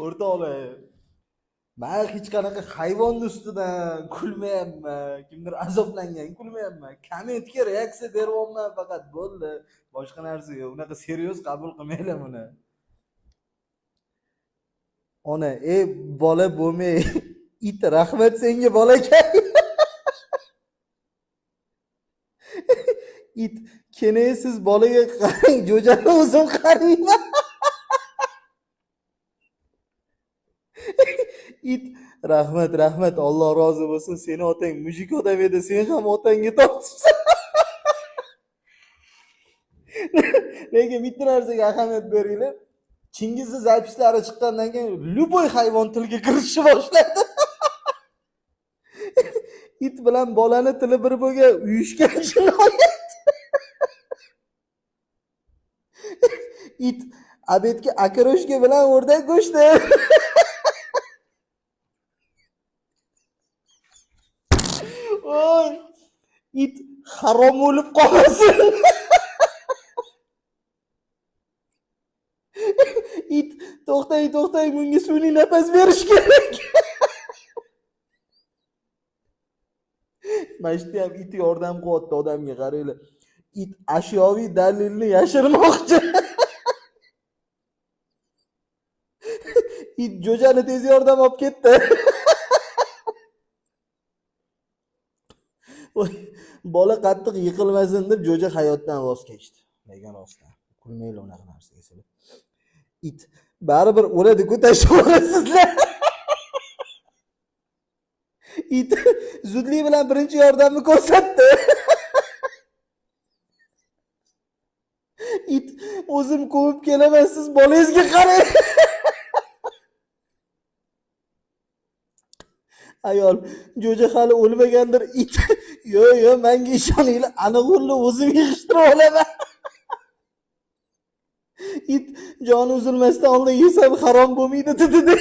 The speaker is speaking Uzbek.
O'rtoqlar, man hech qanaqa hayvonni ustidan kulmayapman, kimdir azoblangan kulmayapman. Kommentga reaksiya beryapman faqat, bo'ldi. Boshqa narsa yo'q. Unaqa serios qabul qilmanglar buni. Ona, ey bola bo'lmay, it rahmat senga bolakay. It, kenaysiz bolaga qarang, jo'jani o'zim qarayman. It, rahmat, rahmat, Alloh rozi bo'lsin. Seni otang mujik odam edi, sen ham otangga tortibsan. Lekin bitta narsaga ahamiyat beringlar. Chingizni zapislari chiqqandan keyin любой hayvon tilga kirishni boshladi. It bilan bolani tili bir bo'lgan, uyushgan jinoyat. It обед ga окорочка bilan o'rdak go'shti. Voy! It harom o'lib qolmasin. It to'xtang, to'xtang, bunga sun'iy nafas berish kerak. Mana shu ham it yordam qilyapti odamga, qaranglar. It ashyoviy dalilni yashirmoqchi. It jo'jani tez yordam olib ketdi. Voy, bola qattiq yiqilmasin deb jo'ja hayotdan voz kechdi. Lekin rostdan kulmanglar unaqa narsaga sizlar. It baribir o'ladi-ku, tashlab yuborasizlar. It zudlik bilan birinchi yordamni ko'rsatdi. It o'zim ko'mib kelaman, siz bolangizga qarang. Ayol, jo'ja hali o'lmagandir. It, yo'q, yo'q, menga ishoninglar, aniq o'ldi, o'zim yig'ishtirib olaman. It joni uzilmasdan oldin yesam harom bo'lmaydi dedi.